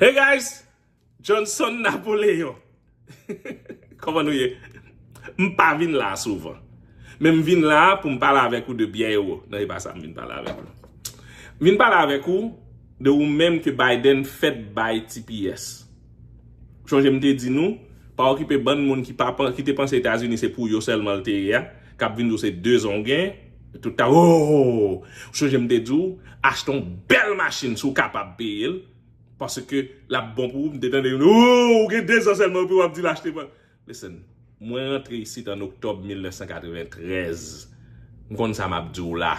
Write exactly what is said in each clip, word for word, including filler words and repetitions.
Hey guys, Johnson Napoleon. Kòman nou ye? M pa vin la souvan. Men m vin la pou m pale avèk ou de Byen Ewo. Non, e pa sa m vin pale avèk ou. M vin pale avèk ou de ou menm ke Biden fèk bay T P S. Sonje m te di nou, pa okipe bann moun ki pa pan- ki te panse Etazini se pou yo sèlman l te ye a, k ap vin di w se de zon w gen, tout ta oh! Sonje m te di w, achte yon bèl machin si w kapab peye l, paske l ap bon pou ou. M te tande youn, oh, ou gen de zon sèlman epi w ap di l achte. Listen, mwen rantre isit an oktòb mil nèf san katreventrèz. M konn sa m ap di w la.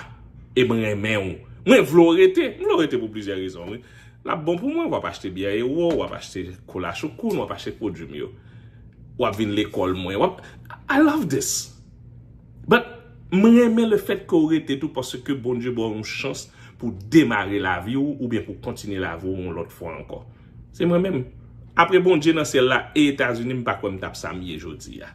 E mwen renmen w. Mwen vle w rete. M vle w rete pou plizyè rezon, wi. L ap bon pou mwen, w ap achte Byen Ewo, w ap achte kola choukoun, w ap achte pwodui m yo. W ap vin lekòl mwen. W ap, I love this. But, mwen renmen le fèt ke w rete tou paske Bondye ba w yon chans pou demare lavi w oubyen pou kontinye lavi w yon lòt fwa ankò. Se mwen menm. Apre Bondye nan syèl la e Etazini, m pa kwè m t ap sa m ye jodi a.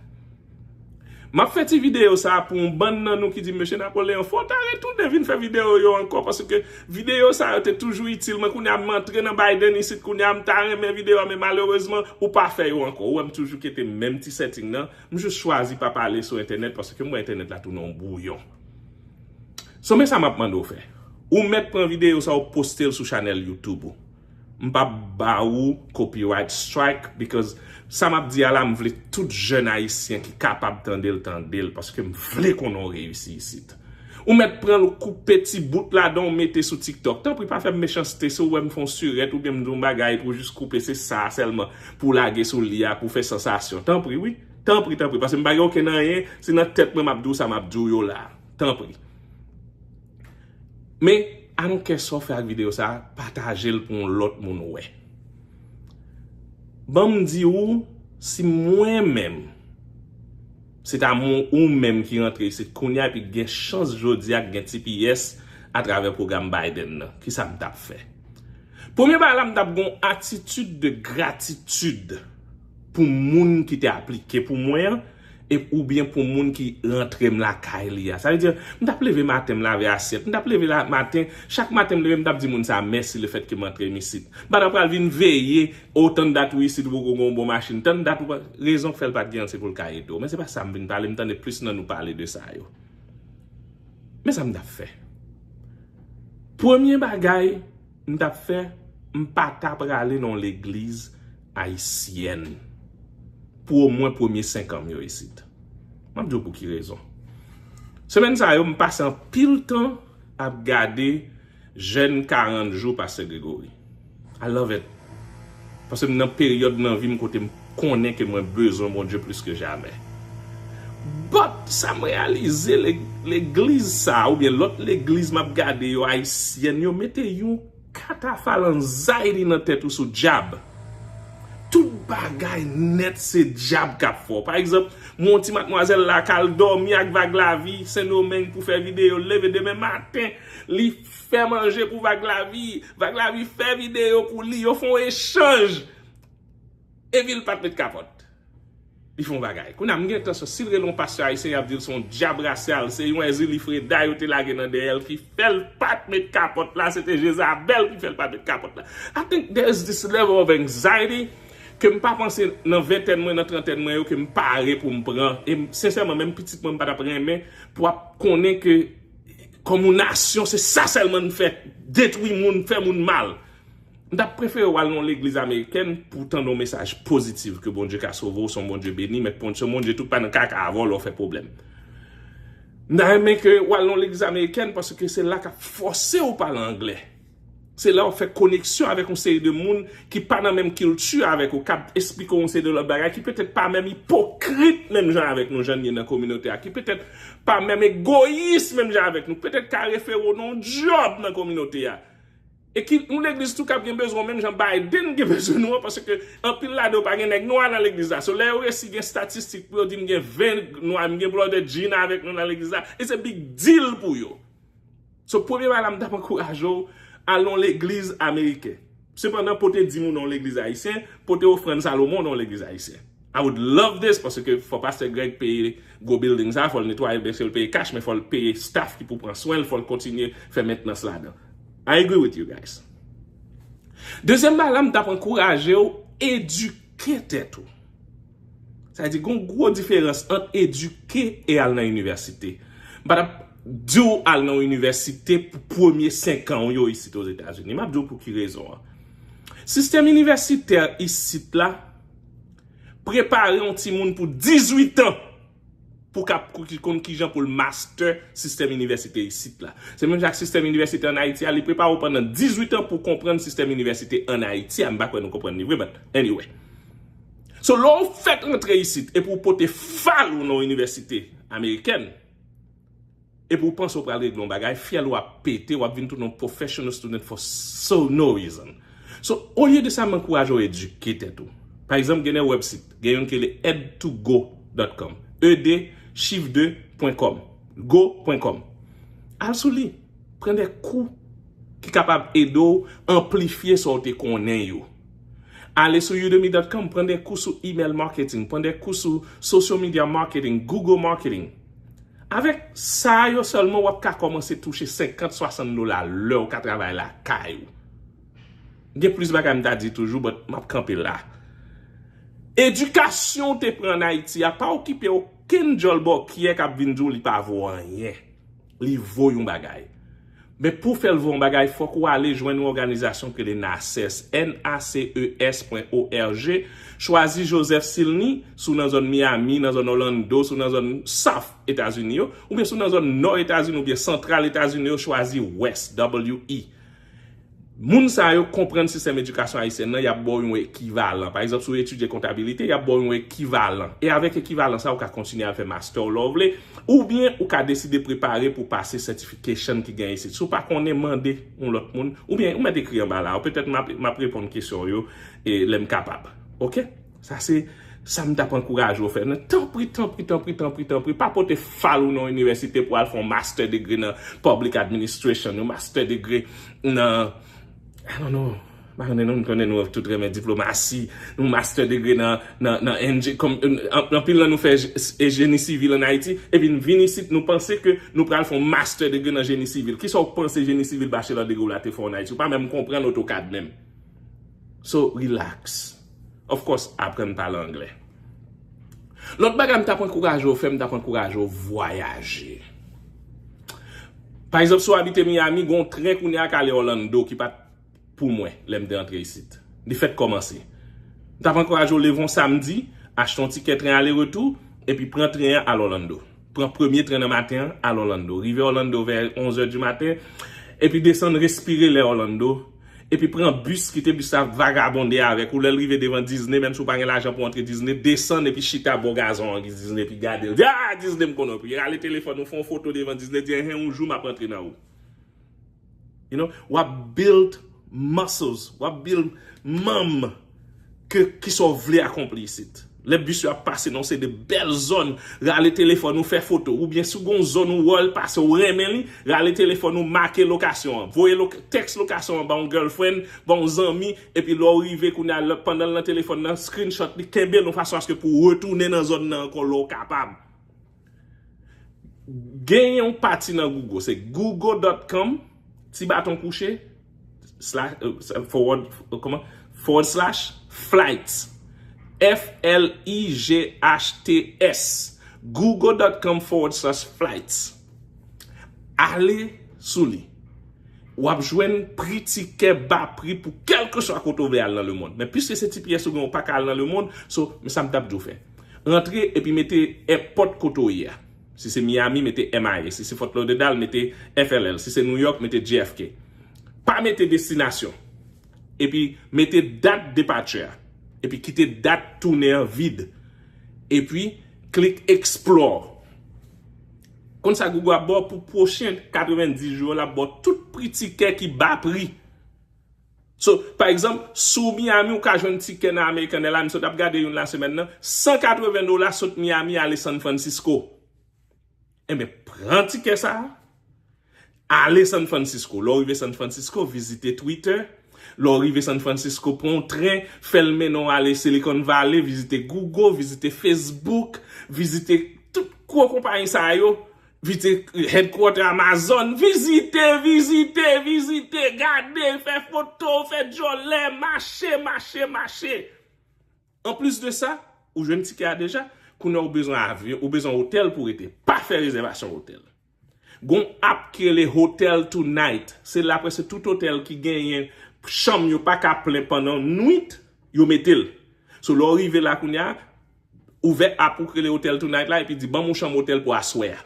M ap fè ti videyo sa a pou yon bann nan nou ki di, "Mesye Napoleon, fò w ta retounen vin fè videyo yo ankò, paske videyo sa yo te toujou itil mwen. Kounye a m antre nan Biden isit, kounye a m ta renmen videyo a, men malerezman, ou pa fè yo ankò." Ou wè m toujou kete menm ti setting nan. M jis chwazi pa pale sou entènèt, paske m wè entènèt la tounen yon bwouyon. So, men sa m ap mande w fè. Ou mèt pran videyo sa, ou poste l sou chanèl YouTube ou. M p ap ba ou copyright strike, because sa m ap di a la, m vle tout jèn ayisyen ki kapab tande l, tande l, paske m vle konnen w reyisi isit. Ou mèt pran l, ou koupe ti bout ladan, ou mete sou TikTok. Tanpri, pa fè m mechanste, si w wè m fè yon sirèt oubyen m di yon bagay, pou w jis koupe, se sa sèlman, pou w lage sou li a, pou w fè sansasyon. Tanpri, wi. Tanpri, tanpri, paske m pa gen okenn anyen, se nan tèt mwen m ap di w sa m ap di w yo la. Tanpri. Men, I don't care sa w fè ak videyo sa, pataje l pou yon lòt moun wè. Ban m di w, si mwen menm, se ta mwen ou menm ki rantre isit kounye a epi gen chans jodi a gen T P S atravè pwogram Biden nan, kisa m t ap fè? Premye bagay la, m t ap gen yon atitid de gratitid pou moun ki te aplike pou mwen an, e oubyen pou moun ki rantre m lakay li a. Sa vle di, m t ap leve maten, m lave asyèt. M t ap leve la, maten, chak maten m leve, m t ap di moun sa a mèsi lefètke m antre m isit. M pa t ap pral vin veye, o, tann dat ou isit, ou poko gen yon bon machin. Tann dat ou pa, rezon k fè l pa t gen an, se pou l ka ede w. Men se pa sa m vin pale, m tande plis nan nou pale de sa yo. Men sa m t ap fè. Premye bagay m t ap fè, m pa ta prale nan yon legliz ayisyèn pou omwen premye senk an m yo isit. M ap di w pou ki rezon. Semèn sa yo, m pase anpil tan ap gade jèn karant jou Pastè Gregory. I love it. Paske m nan peryòd nan vi m kote m konnen ke mwen bezwen Bondye plis ke jamè. But, sa m reyalize, le- legliz sa a, oubyen lòt legliz m ap gade yo, ayisyèn, yo mete yon katafal anxiety nan tèt ou sou dyab. Tout bagay nèt se dyab k ap fè w. Pa egzanp, m wè yon ti matmwazèl la k al dòmi ak Vag Lavi, Sendomeng, pou fè videyo, l leve demen maten, li fè manje pou Vag Lavi, Vag Lavi fè videyo pou li, yo fè yon echanj. Epi l pa t met kapòt. Li fè yon bagay. Kounye a, m gen entansyon, si l rele yon pastè ayisyen, y ap di l se yon dyab rasyal, se yon Èzili Freda yo te lage nan dèyè l ki fè l pa t met kapòt la, se te Jezabèl ki fè l pa t met kapòt la. I think there is this level of anxiety ke m pa panse nan ventèn mwen, nan trantèn mwen yo, ke m pare pou m pran. E m- sensèman, menm pitit mwen, m pa t ap renmen pou ap konnen ke kòm yon nasyon, se sa sèlman n fè, detwi moun, fè moun mal. M t ap prefere w al nan yon legliz amerikèn pou w tande yon mesaj pozitif, ke Bondye ka sove w, se yon Bondye beni, men se yon Bondye tou pa nan kaka avè w lè w fè pwoblèm. M ta renmen ke w al nan yon legliz amerikèn paske se la k ap fòse w pale anglè. Se la w ap fè koneksyon avèk yon seri de moun ki pa nan menm kilti avèk ou, k ap esplike w yon seri de lòt bagay, ki petèt pa menm ipokrit menm jan avèk nou, jan n ye nan kominote a, ki petèt pa menm egoyis menm jan avèk nou, petèt ka refere w nan yon djòb nan kominote a. E ki yon legliz tou k ap gen bezwen w menm jan Biden gen bezwen nou an, paske anpil ladan yo pa gen nèg nwa nan legliz la. So, lè yo resi gen estatistik pou yo di m gen ven nwa, m gen brother Jean avèk nou nan legliz la, it's a big deal pou yo. So, premye bagay la, m t ap ankouraje w, al nan yon legliz ameriken. Sepandan, pote dim ou nan yon legliz ayisyen, pote ofrann Salomon nan yon legliz ayisyen. I would love this, paske fò pastè Greg peye gwo building sa, fò l netwaye, byensi l peye cash, men fò l peye staff ki pou pran swen l, fò l kontinye fè mentnans ladan. I agree with you guys. Dezyèm bagay la, m t ap ankouraje w edike tèt ou. Sa vle di, gen yon gwo diferans ant edike e al nan inivèsite. M pa t ap di w al nan yon inivèsite pou premye senk an w yo isit Ozetazini. M ap di w pou ki rezon an. Sistèm inivèsitè isit la prepare yon timoun pou dizuit an pou k ap konn kijan pou l master sistèm inivèsite isit la. Se menm jan ak sistèm inivèsite ann Ayiti a, li prepare w pandan dizuit an pou w konprann sistèm inivèsite ann Ayiti a. M pa kwè nou konprann li vre, but anyway. So, lè w fèk rantre isit epi w pote fal ou nan yon inivèsite amerikèn, epi w panse w pral regle yon bagay, fyèl ou ap pete, w ap vin tounen yon professional student for so no reason. So, olye de sa, m ankouraje w edike tèt ou. Pa egzanp, gen de website, gen youn ki rele ed to go dot com, ed chif de pwen kòm, go pwen kòm. Al sou li, pran de kou ki kapab ede w anplifye sa w te konnen yo. Ale sou udemy dot com, pran de kou sou email marketing, pran de kou sou social media marketing, Google marketing. Avèk sa yo sèlman, w ap ka kòmanse touche senkant, swasant dola lè w ka travay lakay ou. Gen plis bagay m ta di toujou, but m ap kanpe la. Edikasyon w te pran ann Ayiti a pa okipe okenn djòl bòkyè k ap vin di w li pa vo anyen. Li vo yon bagay. Men pou w fè l vo yon bagay, fòk ou ale jwenn yon òganizasyon ki rele naces, N A C E S pwen O R G. Chwazi Joseph Silny, si w nan zòn Miami, nan zòn Orlando, si w nan zòn South Etazini yo, oubyen si w nan zòn Nò Etazini oubyen Santral Etazini yo, chwazi West, W E. Moun sa yo konprann sistèm edikasyon ayisyen nan, y ap ba w yon ekivalan. Pa egzanp, si w etidye kontabilite, y ap ba w yon ekivalan. E avèk ekivalan sa, ou ka kontinye al fè master w lè w vle, oubyen ou ka deside prepare pou pase certification ki gen isit. Si w pa konnen, mande yon lòt moun, oubyen ou mèt ekri anba la. Petèt m ap, m ap reponn kesyon w yo, e, lè m kapab. Oke? Sa se sa m t ap ankouraje w fè. Men tanpri, tanpri, tanpri, tanpri, tanpri, pa pote fal ou nan yon inivèsite pou al fè yon master degree nan public administration, yon master degree nan, I don't know, m pa konnen non, m konnen nou tout renmen diplomasi, yon master degree nan, nan, nan enje-, kòm, an-, anpil nan nou fè je-, e jeni sivil ann Ayiti, epi n vin isit, nou panse ke nou pral fè yon master degree nan jeni sivil. Kisa w panse jeni sivil bachelor degree w la te fè w ann Ayiti? Ou pa menm konprann AutoCAD menm. So, relax. Of course, aprann pale anglè. Lòt bagay m t ap ankouraje w fè, m t ap ankouraje w vwayaje. Pa egzanp, si w abite Miami, gen yon tren kounye a k ale Orlando ki pa t pou mwen lè m te antre isit. Li fèk kòmanse. M t ap ankouraje w leve yon samdi, achte yon tikè tren ale retou, epi pran tren an al Orlando. Pran premye tren nan maten an, al Orlando. Rive Orlando vè onz è di maten, epi desann, respire lè Orlando, epi pran bis, kite bis la vagabonde avèk ou. Lè l rive devan Disney, menm si w pa gen lajan pou antre Disney, desann epi chita bò gazon an Disney, epi gade l. Di, "Ah, Disney m konnen w." Epi rale telefòn ou, fè yon foto devan Disney, di, "Enhen, yon jou m ap antre nan ou." You know, w ap build muscles, w ap build manm ke, ki sa w vle akonpli isit. Lè bis yo ap pase nan yon seri de bèl zòn, rale telefòn ou, fè foto, oubyen si w gen yon zòn ou wè l pase, ou renmen li, rale telefòn ou, make lokasyon an, voye lo-, tèks lokasyon an ba yon girlfriend, ba yon zanmi, epi lè w rive kounye a, lè, pandan l nan telefòn nan, screenshot li, kenbe l yon fason aske pou w retounen nan zòn nan ankò lè w kapab. Gen yon pati nan Google, se google dot com, ti baton kouche, slash, euh, forward, euh, kòman? Forward slash flights. F L I G H T S. google dot com forward slash flights. Ale sou li. W ap jwenn pri tikè ba pri pou kèlkeswa kote w vle al nan lemonn. Men piske se T P S ou gen, ou pa ka al nan lemonn, so, men sa m t ap di w fè. Rantre epi mete èpòt kote w ye a. Si se Miami, mete M I A. Si se Fort Lauderdale, mete F L L. Si se New York, mete J F K. Pa mete destinasyon. Epi mete dat departure a. Epi kite dat tounen an vid. Epi klik explore. Konn sa Google ap ba w pou pwochen katrevenndis jou yo, l ap ba w tout pri tikè ki ba pri. So, pa egzanp, si w Miami, ou ka jwenn tikè nan American Airlines, m sot ap gade youn la semèn nan, san katreven dola sot Miami ale San Francisco. Enben, pran tikè sa a, ale San Francisco. Lè w rive San Francisco, vizite Twitter. Lè w rive San Francisco, pran yon tren, fè l mennen w ale Silicon Valley, vizite Google, vizite Facebook, vizite tout gwo konpayi sa yo. Vizite headquarter Amazon, vizite, vizite, vizite, gade, fè foto, fè djòlè, mache, mache, mache. Anplis de sa, ou jwenn tikè a deja, kounye a ou bezwen avyon, ou bezwen otèl pou rete. Pa fè rezèvasyon otèl. Gon app ki rele Hotel Tonight. Se la prèske tout otèl ki genyen chanm yo pa ka plen pandan nwit, yo mete l. So, lè w rive la kounye a, ouvè app ou ki rele Hotel Tonight la, epi di, ban m yon chanm otèl pou aswè a.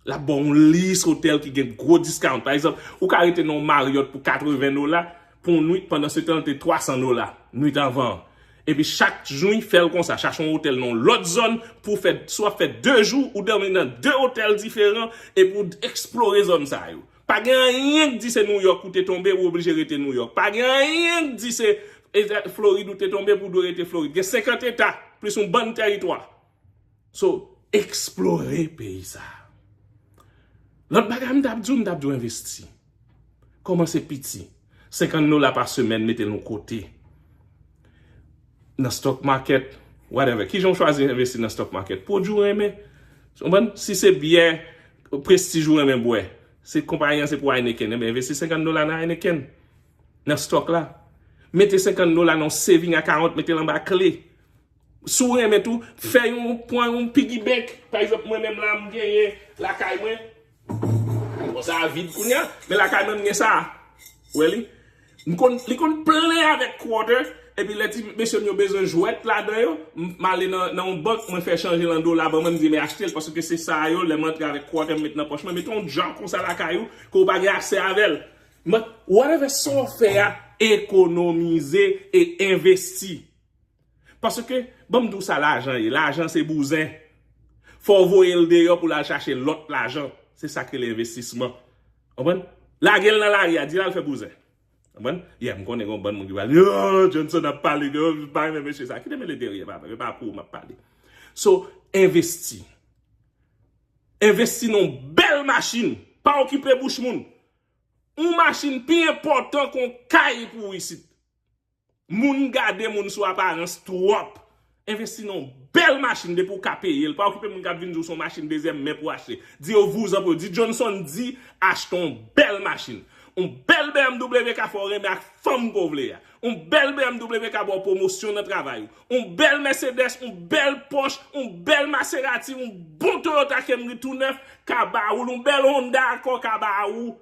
L ap ba w yon lis otèl ki gen gwo discount. Pa egzanp, ou ka rete nan yon Marriott pou katreven dola pou yon nwit, pandan se tan l te twa san dola nwit anvan an. Epi chak jou, fè l konsa, chache yon otèl nan yon lòt zòn pou w fè, si w ap fè de jou, ou dòmi nan de otèl diferan epi w eksplore zòn sa yo. Pa gen anyen k di se New York ou te tonbe, ou oblije rete New York. Pa gen anyen k di se Eta Florid ou te tonbe pou w dwe rete Florid. Gen senkant eta, plis yon bann tèritwa. So, eksplore peyi sa a. Lòt bagay m t ap di w, m t ap di w envesti. Kòmanse piti. Senkant dola pa semèn, mete l yon kote. Nan stock market, whatever. Kijan w chwazi envesti nan stock market? Pwodui w renmen. Ou konprann? Si se byè Prestige ou renmen bwè, se konpayi an se pou Heineken, enben envesti senkant dola nan Heineken, nan stock la. Mete senkant dola nan yon saving account, mete l anba kle. Si w renmen tou, fè yon, pran yon piggy bank. Pa egzanp, mwen menm la, m genyen lakay mwen. Bon, sa a vid kounye a, men lakay mwen, m gen sa a. Ou wè li? M konn, li konn plen avèk quarter, epi lè ti mesye m yo bezwen jwèt ladan yo, m, m ale nan, nan yon bank, mwen fè chanje l an dola, ban mwen, m di, men achte l, paske se sa yo, lè m antre avèk quarter, m met nan pòch mwen, mete yon jan konsa lakay ou, ke w pa gen aksè avè l. But whatever sa w fè a, ekonomize e envesti. Paske, ban m di w sa lajan ye. Lajan se bouzen. Fò w voye l deyò pou l al chache lòt lajan. Se sa k rele envestisman. Konprann? Lage l nan lari a, di l al fè bouzen. Konprann? Yeah, m konnen gen yon bann moun ki pral di, oh, Johnson ap pale, yo pa renmen mesye sa. Kite mele derye, papa. Se pa pou ou m ap pale. So, envesti. Envesti nan yon bèl machin. Pa okipe bouch moun. Yon machin pi enpòtan ke yon kay pou w isit. Moun gade moun sou aparans twòp. Envesti nan yon bèl machin depi w ka peye l. Pa okipe moun k ap vin di w se yon machin dezyèm men pou w achte. Di yo vouzan pou yo. Di Johnson di achte yon bèl machin. Yon bèl B M W ka fè w renmen ak fanm ke w vle a. Yon bèl B M W ka ba w pwomosyon nan travay ou. Yon bèl Mercedes, yon bèl Porsche, yon bèl Maserati, yon bon Toyota Camry tou nèf ka ba ou l. Yon bèl Honda Accord ka ba ou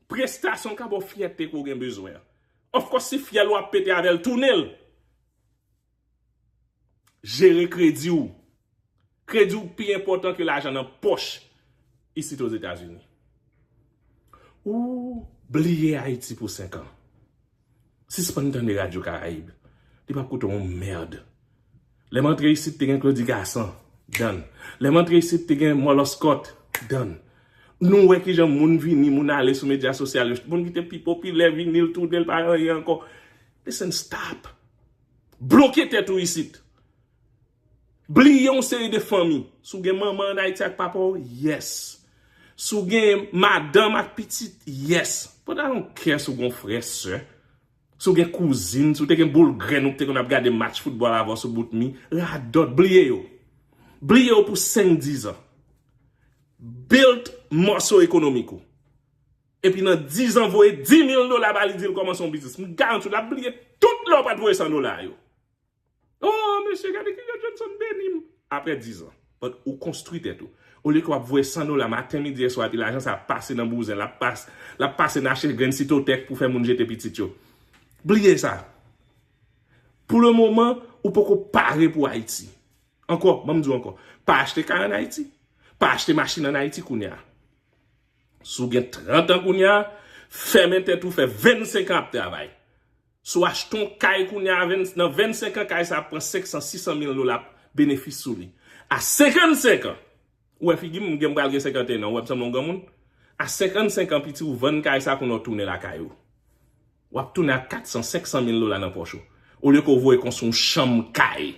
prestasyon, ka ba w fyète ke w gen bezwen an. Of course, si fyèl ou ap pete avè l, tounen l. Jere kredi w. Kredi w pi enpòtan ke lajan nan pòch isit Ozetazini. Ou bliye Ayiti pou senk an. Sispann tande Radyo Karayib. Li p ap koute w yon mèd. Lè m antre isit, te gen Claudy Gassant. Done. Lè m antre isit, te gen Mòlòskòt. Done. Nou wè kijan moun vini, moun ale sou medya sosyal yo. Moun ki te pi popilè vini, l tounen, l pa anyen ankò. Listen, stop. Bloke tèt ou isit. Bliye yon seri de fanmi. Si w gen manman ann Ayiti ak papa w, yes. Si w gen madanm ak pitit, yes. But I don't care si w gen yon frè, sè. Si w gen kouzin, si w te gen boul grenn ou ki te konn ap gade match foutbòl avè w sou bout mi, radòt, bliye yo. Bliye yo pou senk, diz an. Build mòso ekonomik ou. Epi nan diz an, voye dis mil dola ba li, di l kòmanse yon biznis. M garanti w, l ap bliye tout lè w pa t voye san dola yo. Oh, mesye, gade kijan Johnson beni m. Apre diz an, but ou konstwi tèt ou. Olye ke w ap voye san dola maten, midi, e swa, epi lajan sa ap pase nan bouzen, l ap pas-, l ap pase nan achte grenn sitotèk pou fè moun jete pitit yo. Bliye sa. Pou le moman, ou poko pare pou Ayiti. Ankò, ban m di w ankò, pa achte kay ann Ayiti. Pa achte machin ann Ayiti kounye a. Si w gen trant an kounye a, fèmen tèt ou, fè vennsenk an ap travay. Si w achte yon kay kounye a, venn-, nan vennsenk an, kay sa ap pran senk san, sis san mil dola benefis sou li. A senkannsenk an, ou wè figi m, m gen, m pral gen senkanteyen an, ou wè m sanble yon granmoun? A senkannsenk an, piti, ou vann kay sa kounye a, w tounen lakay ou. W ap tounen ak kat san, senk san mil dola nan pòch ou. Olye ke w voye konstwi yon chanm kay.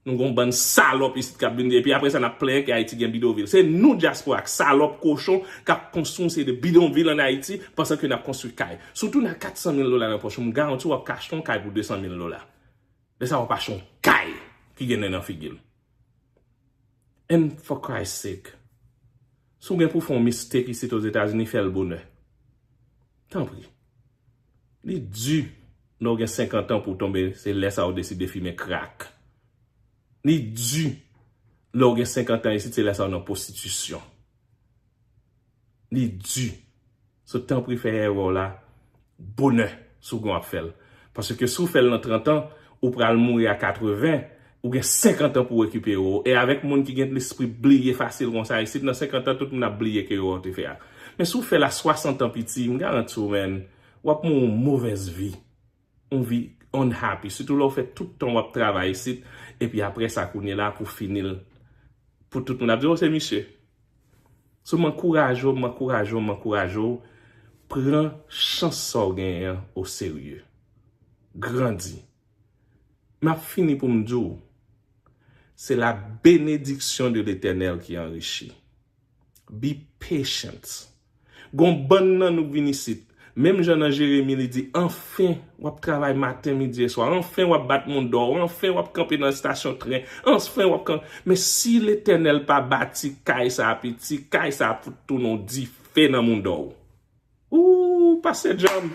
Nou gon bann salòp isit k ap vin, epi apre sa n ap plenyen ke Ayiti gen bidonvil. Se nou dyaspora k salòp kochon k ap konstwi yon seri de bidonvil ann Ayiti pandan ke n ap konstwi kay. Si w tounen ak kat san mil dola nan pòch ou, m garanti w ap ka achte yon kay pou de san mil dola. Lè sa w ap achte yon kay ki gen nen nan figi l. And for Christ sake, Si w gen pou fè yon mistake isit Ozetazini, fè l bonè. Tanpri. Li di, lè w gen senkant an pou w tonbe, se lè sa w deside fimen krak. Li di, lè w gen senkant an isit, se lè sa w nan pwostitisyon. Li di. So, tanpri fè erè w la bonè si w gen w ap fè l. Paske si w fè l nan trant an, ou pral mouri a katreven, ou gen senkant an pou w rekipere w. E avèk moun ki gen lespri bliye fasil konsa, isit nan senkant an, tout moun ap bliye ke erè w te fè a. Men si w fè l a swasant an piti, m garanti w, man, w ap mouri yon movèz vi. Yon vi unhappy. Sitou lè w fè tout tan w ap travay isit, epi apre sa, kounye la, pou fini l, pou tout moun ap di, "O, se misye." So, m ankouraje w, m ankouraje w, m ankouraje w. Pran chans sa w genyen an oserye. Grandi. M ap fini pou m di w, c'est la bénédiction de l'Éternel qui enrichit. Be patient. Gon bann nan nou k vin isit. Menm jan nan Jeremi, li di, "Anfen, w ap travay maten, midi e swa. Anfen, w ap bat moun dò. Anfen, w ap kanpe nan estasyon tren. Anfen, w ap kanpe." Men si Letènèl pa bati kay sa a piti, kay sa a fout tounen yon dife nan moun dò w. Ooh, pase djanm.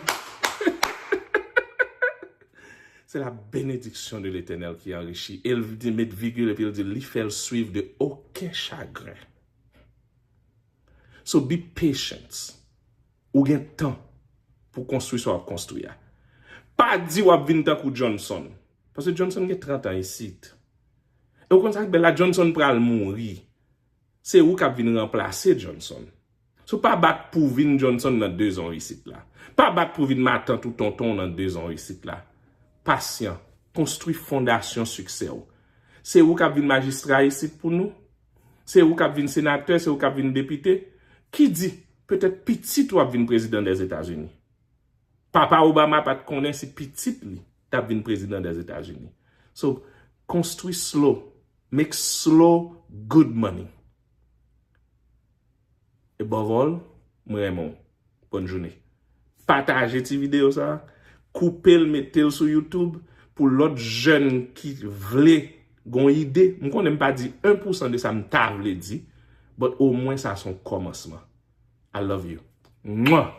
C'est la bénédiction de l'Éternel qui enrichit. E l di, met vigil, epi l di, li fè l swiv de okenn chagren. So be patient. Ou gen tan pou konstwi sa w ap konstwi a. Pa di w ap vin tankou Johnson. Paske Johnson gen trant an isit. E w konn sa k bèl la, Johnson pral mouri. Se ou k ap vin ranplase Johnson. So pa bat pou w vin Johnson nan de zan w isit la. Pa bat pou w vin matant ou tonton w nan de zan w isit la. Pasyan, konstwi fondasyon siksè w. Se ou k ap vin majistra isit pou nou. Se ou k ap vin senatè, se ou k ap vin depite. Ki di, petèt pitit ou ap vin prezidan dèzetazini. Papa Obama pa t konnen si pitit li t ap vin prezidan dèzetazini. So, konstwi slow, make slow good money. Above all, mwen renmen w. Bòn jounen. Pataje ti videyo sa a, koupe l, mete l sou YouTube pou lòt jèn ki vle gon ide. M konnen m pa di en pousan de sa m ta vle di, but omwen sa se yon kòmansman. I love you. Mwah!